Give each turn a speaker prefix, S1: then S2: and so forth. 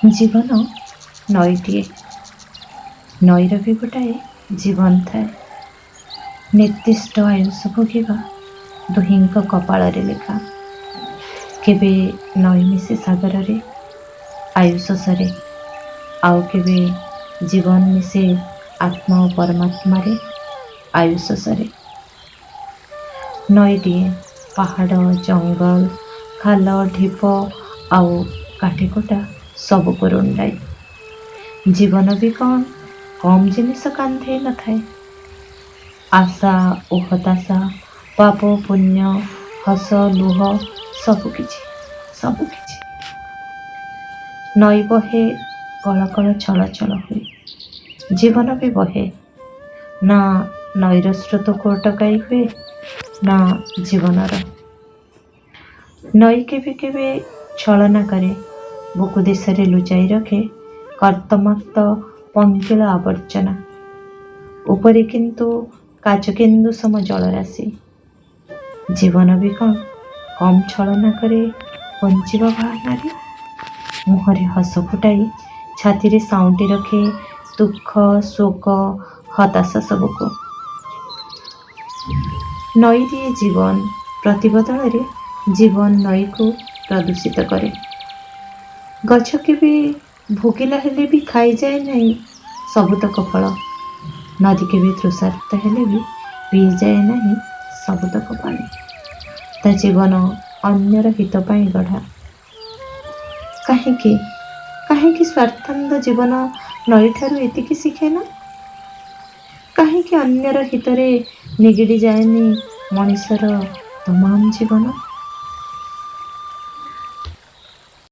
S1: ଜୀବନ ନଈଟିଏ। ନଈର ବି ଗୋଟାଏ ଜୀବନ ଥାଏ। ନିର୍ଦ୍ଦିଷ୍ଟ ଆୟୁଷ ଭୋଗିବା ଦୁହିଁଙ୍କ କପାଳରେ ଲେଖା। କେବେ ନଈ ମିଶେ ସାଗରରେ, ଆୟୁଷ ସରେ, ଆଉ କେବେ ଜୀବନ ମିଶେ ଆତ୍ମା ଓ ପରମାତ୍ମାରେ, ଆୟୁଷ ସରେ। ନଈଟିଏ ପାହାଡ଼, ଜଙ୍ଗଲ, ଖାଲ, ଢିପ ଆଉ କାଠିକୁଟା ସବୁକୁ ରୁଣ୍ଡାଏ। ଜୀବନ ବି କ'ଣ କମ୍ ଜିନିଷ କାନ୍ଧେଇ ନଥାଏ? ଆଶା ଓ ହତାଶା, ପାପ ପୁଣ୍ୟ, ହସ ଲୁହ, ସବୁକିଛି, ସବୁକିଛି। ନଈ ବହେ କଳ କଳ ଛଳ ଛଳ ହୋଇ। ଜୀବନ ବି ବହେ। ନା ନଈର ସ୍ରୋତକୁ ଅଟକାଇ ହୁଏ, ନା ଜୀବନର। ନଈ କେବେ କେବେ ଛଳନା କରେ, ବୁକୁ ଦେଶରେ ଲୁଚାଇ ରଖେ କର୍ଦ୍ଦମାକ୍ତ ପଙ୍କିଳ ଆବର୍ଜନା। ଉପରେ କିନ୍ତୁ କାଚକେନ୍ଦୁ ସମ ଜଳରାଶି। ଜୀବନ ବି କ'ଣ କମ୍ ଛଳନା କରେ ବଞ୍ଚିବା ବାହାନାରେ? ମୁହଁରେ ହସ ଫୁଟାଇ ଛାତିରେ ସାଉଁଟି ରଖେ ଦୁଃଖ, ଶୋକ, ହତାଶା ସବୁକୁ। ନଈ ଦିଏ ଜୀବନ, ପ୍ରତିବଦଳରେ ଜୀବନ ନଈକୁ ପ୍ରଦୂଷିତ କରେ। ଗଛ କେବେ ଭୋକିଲା ହେଲେ ବି ଖାଇଯାଏ ନାହିଁ ସବୁତକ ଫଳ। ନଦୀ କେବେ ତୃଷାର୍ତ୍ତ ହେଲେ ବି ପିଇଯାଏ ନାହିଁ ସବୁତକ ପାଣି। ତା ଜୀବନ ଅନ୍ୟର ହିତ ପାଇଁ ଗଢ଼ା। କାହିଁକି, କାହିଁକି ସ୍ୱାର୍ଥାନ୍ଧ ଜୀବନ ନଈଠାରୁ ଏତିକି ଶିଖେ ନା? କାହିଁକି ଅନ୍ୟର ହିତରେ ନିଗିଡ଼ି ଯାଏନି ମଣିଷର ତମାମ ଜୀବନ?